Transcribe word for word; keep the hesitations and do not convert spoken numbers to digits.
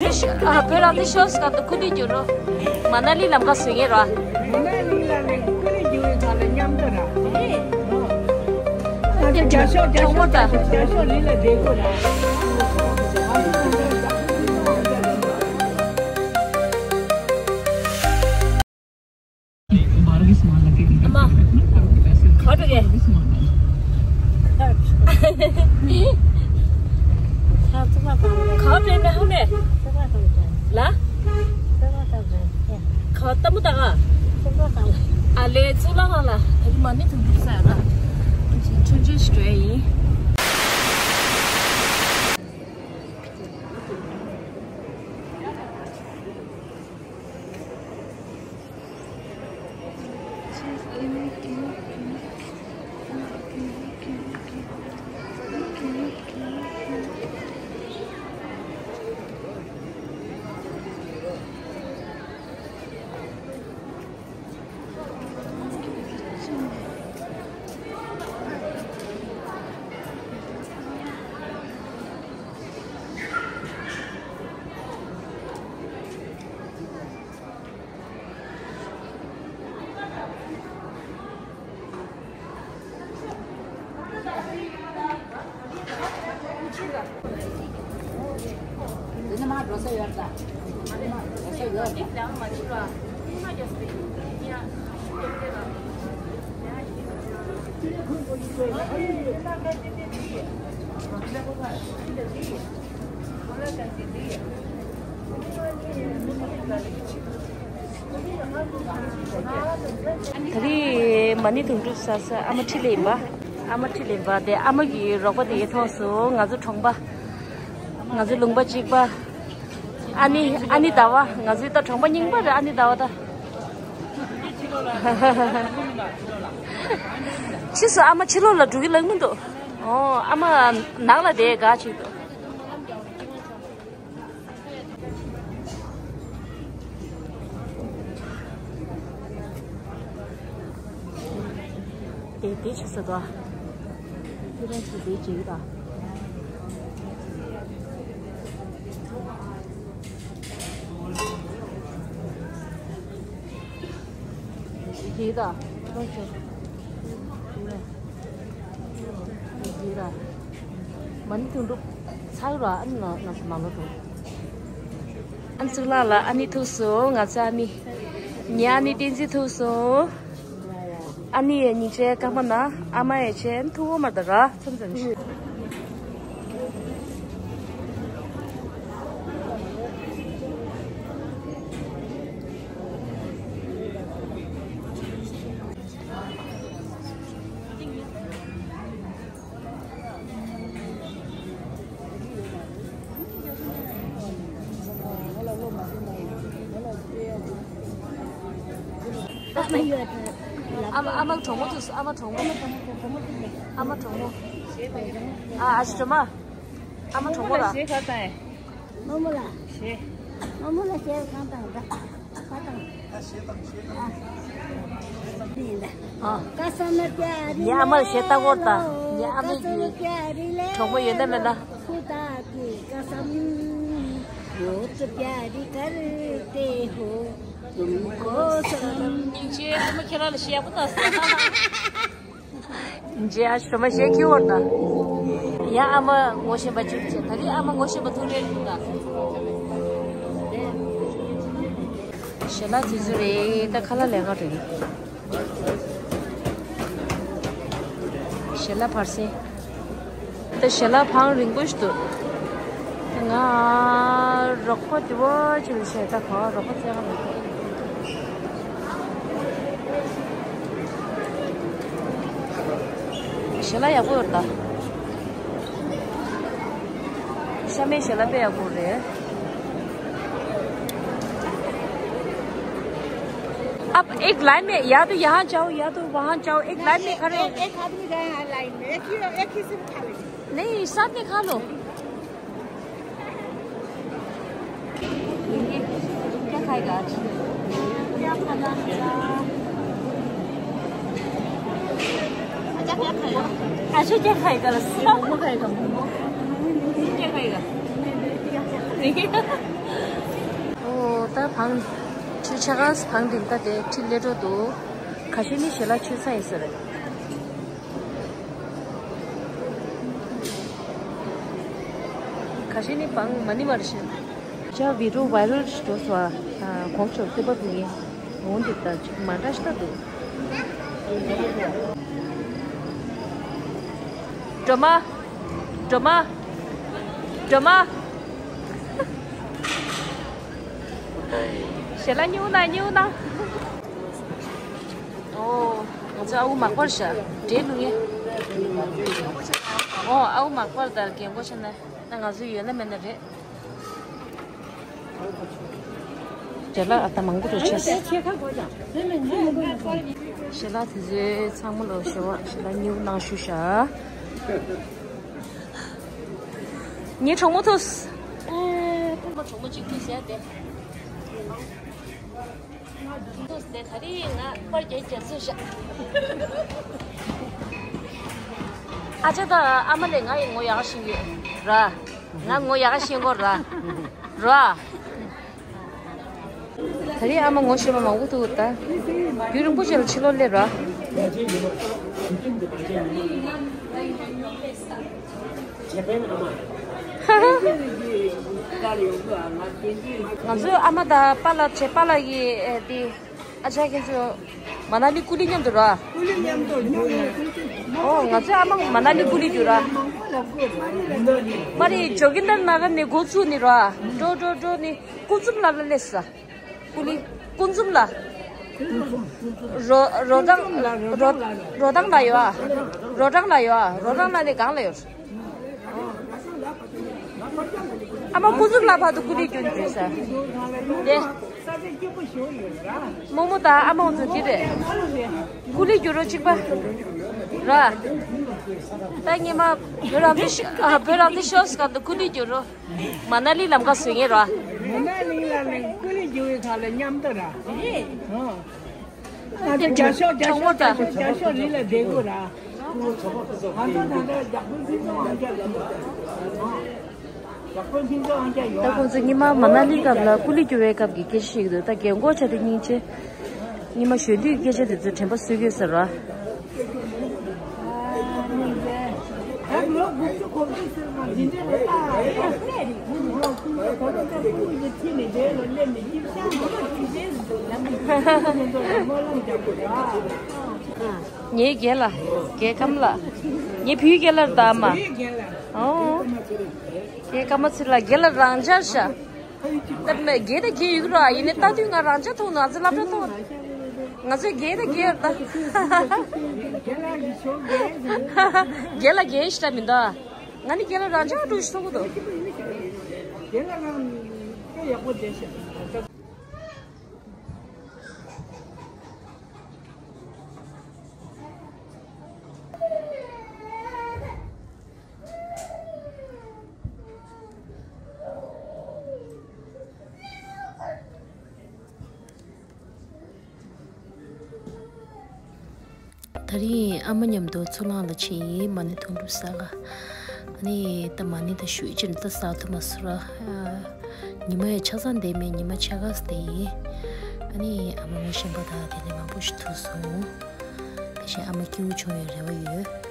ཨ་བོད་རང་དེ་ཤོག་སྐབས་དུ་ཁུ་ལི་རྒྱུ་རོ། མ་ན་ལི་ལམ་ཁ་བཟོས་ངེས་རོ། མ་ན་ལི་ལ་ནི་ཁུ་ལི་རྒྱུ་བའི་ཁ་ལ་མཉམ་དུ་ར། རྒྱ་ཤོག་རྒྱ་ཤོག་རྒྱ་ཤོག་རྒྱ་ཤོག་ལི་ལ་བསྡད་དགོས་ར། ཨ་མ། ག་པར་འགྲོ་གི། ག་པར་འགྲོ་གི་ཧུ་ནེ། ལ། ག་པར་ལྟ་མོ་ལྟ་ག་ཨ་ལེ་ཚུར་ལ་ག་ལ། ད་རིང་མ་ཎི་དུང་སྒྲུབ་ས་ཡ་ལ། ཆུང་ཆུང་ཞིག་འགྲོ་ཡ་ཡིན། ད་རེས་མ་ཎི་དུང་སྒྲུབ་ས་ས་ཨ་མ་འཕྲིན་ལས་ཡིན་པ། ཨ་མ་འཕྲིན་ལས་ཡིན་པ་དེ་ཨ་མ་གི་རོགས་པ་དེ་ཡི་ཐོག་སུ་ང་ཚོ་གྲོང་པ། ང་ཚོ་ལུང་པ་གཅིག་པ། ཨ་ནི་ཨ་ནི་ཟླ་བ་ང་ཚོའི་ད་གྲོང་པ་རྙིང་པ་རེད། ཨ་ནི་ཟླ་བ་ད། ཕྱིས་སུ་ཨ་མ་ཕྱི་ལོགས་ལ་འགྲོ་གི་ལབ་མི་འདུག་ཨོ་ཨ་མ་ནང་ལ་བསྡད་དགའ་ཅིག་འདུག་དེ་དེ་ཆི་ཟེར་དོ། ཁྱེད་རང་ཚོ་དེ་བྱེད་ཀྱི་དང་། དེ་དང་། ཁྱེད་རང་ཚོ། དེ་དང་། མ་ཎི་དུང་སྒྲུབ་ཚར་ར། ཨ་ནི་ནང་ནང་ནང་ལོགས་དུ། ཨ་ནི་གཙུག་ལག་ལ་ཨ་ནི་ཐུག་སོང་། ང་ཚོ་ཨ་ནི། ངའི་ཨ་ནི་བསྟན་འཛིན་ཐུག་སོང་། ཨ་ནི་ཡི་སྙིང་རྗེ་སྐར་མ་ན། ཨ་མ་ཡི་ཆེན་ཐུག་འོ་མ་ད་ར་མཚམས་མཚམས་ཤིག་ཨ་མ་ཨ་མ་གྲོགས་མོ་ཐུག་སོང་། ཨ་མ་གྲོགས་མོ། ཨ་མ་གྲོགས་མོ། ཨ་ཨ་ཞི་མ། ཨ་མ་གྲོགས་མོ་ལ། ཞེས་ཁ་བཏང་། རྨོ་མོ་ལ། ཞེས། རྨོ་མོ་ལ་ཞེས་གང་བཏང་ད། ཁ་བཏང་། ཨ། ཡིན་ད། ཨ། ཀ་ས་ན་པྱ་རི། ངའི་ཨ་མར་ཞེ་ལྟ་བོར་དང་། ངའི་ཨ་མའི་གི་གྲོགས་མོ་ཡོད་ན་མེད་ན། ཁུ་ད་ཀི་ཀ་སམ། ཡོད་ཙི་པྱ་རི་ཀ་རི་ཏེ་ཧོ། ལུང་ཁོ་སམ། སྙིང་རྗེ། ཨ་མ་ཁྱེད་རང་ལ་ཞེ་ཡག་པོ་བཏང་སོང་། རྗེ་ཨ་ཞོ་མ་ཞེ་ཁྱི་བོར་དང་། ཡ་ཨ་མ་ངོ་ཤེས་པ་བཅུག་ཅེས། ད་རེས་ཨ་མ་ངོ་ཤེས་པ་ཐུག་རེད་འདུག་ད། ཞལ་ལག་དུས་ཚོད་རེད། ད་ཁ་ལག་ལས་ཀ་རེད། ཞལ་ལག་བར་སེ། ད་ཞལ་ལག་བང་རིང་པོ་ཞིག་འདུག་ང་རོགས་པ་དེ་བོ་ཅིག་ལ་བཤད། ད་ག་རོགས་པ་བཙལ་ག་མི་འདུག་ཞལ་ལག་ཡག་པོ་ཡོད་ད། ཤ་མེད་ཞལ་ལག་དཔེ་ཡག་པོ་རེད། अब एक लाइन में या तो यहाँ जाओ या तो वहाँ जाओ, एक लाइन में खड़े हो। एक, एक आदमी जाए लाइन में, एक ही, एक ही सिर्फ खा ले। नहीं, साथ में खा लो। क्या खाएगा आज? क्या खाना है? अच्छा, क्या खाएगा? अच्छा, क्या खाएगा? मोमो खाएगा, मोमो। क्या खाएगा? नहीं। ད་བང་། ཆུ་ཆ་གང་བང་འདི་ད་དེ་ཁྲི་ལེ་འགྲོ་འདུག་ཁ་ཤས་ནི་ཞལ་ལག་མཆོད་ས་ཡིན་ས་རེད། ཁ་ཤས་ནི་བང་མ་ནི་བར་ཤེས། ཅ་བི་རུ་ཝའི་རལ་འགྲོ་སོང་ཨ། གོང་ཆོག་སེ་བབ་ཡིན། འོང་འདི་ལྟར་ཅིག་མ་འདྲ་ཤ་འདུག་སྒྲོལ་མ། སྒྲོལ་མ། སྒྲོལ་མ། ཞལ་ལག་སྙིང་པོ་གནང་། སྙིང་པོ་གནང་། ཨོ། ང་ཚོ་ཨ་ཁུ་མག་པར་ཤ་འདྲེ་ལུག་ཡེ། ཨོ། ཨ་ཁུ་མག་པར་དང་རྒན་གོག་ཆ་ན་ད་ང་ཚོ་ཡོད་ན་མེད་ན་རེད། ཞལ་ལག་ཨ་ད་མང་པོ་རེ་ཆགས། ཞལ་ལག་དེ་ཚོའི་ཚང་མ་ལོ་ཞལ་བ་ཞལ་ལག་ཉེའུ་གནང་ཞུ་ཤག་ངའི་གྲོགས་མོ་ཐུག་ཨེ། ཕ་མ་གྲོགས་མོ་གཅིག་ཐུག་ཟེར་ཏེ། ཐུག་ཟེར་ད་རིང་ང་པར་རྒྱག་རྒྱག་ཚུལ་ཤག་ཨ་ཅག་དང་ཨ་མ་ལས་ང་ཡི་ངོ་ཡག་ཤེས་ཡོད་ར། ང་ངོ་ཡག་ཤེས་གོ་ར། ར། ད་རེས་ཨ་མ་ངོ་ཤེས་པ་མང་པོ་འདུག་ད། རྒྱུན་རིང་པོ་ཅིག་ལ་ཕྱི་ལོགས་སླེབས་ར། ང་ཚོའི་ཨ་མ་དང་པཱ་ལགས་བྱས། པཱ་ལགས་ཀྱིས་ཨེ་འདི། ཨ་ཅག་ཁྱེད་ཚོ་མ་ན་ལི་ཀུ་ལི་མཉམ་དུ་ར། ཀུ་ལི་མཉམ་དུ་རྒྱུགས་ཡོད། ཨོ། ང་ཚོའི་ཨ་མ་མ་ན་ལི་ཀུ་ལི་རྒྱུགས་ར། མ་རེད། ཇོ་གིན་དར་ན་གར་ནས་འགོ་ཚུགས་ནི་ར། འགྲོ་འགྲོ་འགྲོ་ནི་ཀུན་འཛོམས་ལ་ལ་སླེབས་ས། ཀུ་ལི། ཀུན་འཛོམས་ལ། རོ་རོ་ཐང་། རོ་རོ་ཐང་ལ་ཡོད་ཨ། རོ་ཐང་ལ་ཡོད་ཨ། རོ་ཐང་ལ་ནི་གང་ལ་ཡོད། ཨ་མ་ཀུན་འཛོམས་ལ་བར་དུ་ཀུ་ལི་རྒྱུགས་ནི་རེད་ས། དེ། རྨོ་མོ་དང་ཨ་མ་ཚོ་འདི་རེད། ཀུ་ལི་རྒྱུགས་རོགས་གཅིག་པ། ར། ད་ཉི་མ་བོད་རང་བཙན་ཤོ། ཨ། བོད་རང་བཙན་ཤོ་སི་གང་དུ་ཀུ་ལི་རྒྱུགས་རོགས། མ་ན་ལི་ལམ་ཁ་བཟོས་ངེས་ར། མ་ན་ལི་ལ་ནི་ཀུ་ལི་རྒྱུགས་པའི་ཁ་ལ་མཉམ་དུ་ར། ཨ། ང་ཚོ་རྒྱ་ཤོག་རྒྱ་ཤོག་རྒྱ་ཤོག་རྒྱ་ཤོག་རི་ལ་བསྡད་དགོས་ར། ང་ཚོ་ད་ལྟ་ཡག་པོ་ཕྱིན་སོང་ཨང་རྒྱ་ལ། ད་ཁོང་ཚོ་ཉི་མ་མ་ན་ལི་སྐབས་ལ་ཀུ་ལི་རྒྱུགས་པའི་སྐབས་ཀྱི་སྐད་ཆ་ཞིག་འདུག་ད་རྒན་གོག་ཆ་དེ་སྙིང་རྗེ། ཉི་མ་གཞོན་དུས་སྐད་ཆ་དེ་ཚོ་དྲན་པ་གསོས་ཀྱི་ཡོད་ས་རེད། ངའི་རྒན་ལགས། རྒན་ཀརྨ་ལགས། ངའི་བུའི་རྒན་ལགས་རེད་ད་ཨ་མ། ཨོ། རྒན་ཀརྨ་ཚེ་ལགས། རྒན་ལགས་རང་འཇགས་ཤག་ད་མེད། རྒན་དང་རྒན་ཡོད་ཀྱི་རེད། ཡིན་ནའི་ལྟ་དུས་ང་རང་འཇགས་མཐོང་། ང་ཚོ་སློབ་གྲྭ་མཐོང་། ང་ཚོ་རྒན་དང་རྒན་ཡོད་ད། རྒན་ལགས་ཀྱི་ཕྱོགས་རྒན་ཟེར། རྒན་ལགས་རྒན་ཞིག་འདྲ་མི་འདུག་ང་ནི་རྒན་ལགས་རང་འཇགས་འདྲ་ཞིག་མཐོང་གི་འདུག་རྒན་ལགས་རང་དཔེ་ཡག་པོ་བསྡད་ཤག་ད་རིང་ཨ་མ་མཉམ་དུ་ཚུར་ལངས་ལ་ཕྱིན་ཡིན། མ་ཎི་དུང་སྒྲུབ་ས་ག་ཨ་ནི་ད་མ་ཎི་ད་ཞུ་ཡི་ཅི་ནི་ད་ས་ཐུ་མ་སུ་ར། ཉི་མ་ཡ་ཆ་ཚང་བསྡད་མེད། ཉི་མ་ཕྱེད་ཀ་བསྡད་ཡིན། ཨ་ནི་ཨ་མ་ངོ་ཤེས་པ་ད་དེ་ནས་མང་པོ་ཞིག་ཐུག་སོང་། དེ་བཞིན་ཨ་མ་སྐྱིད་པོ་བྱུང་བའི་རེ་བ་ཡོད།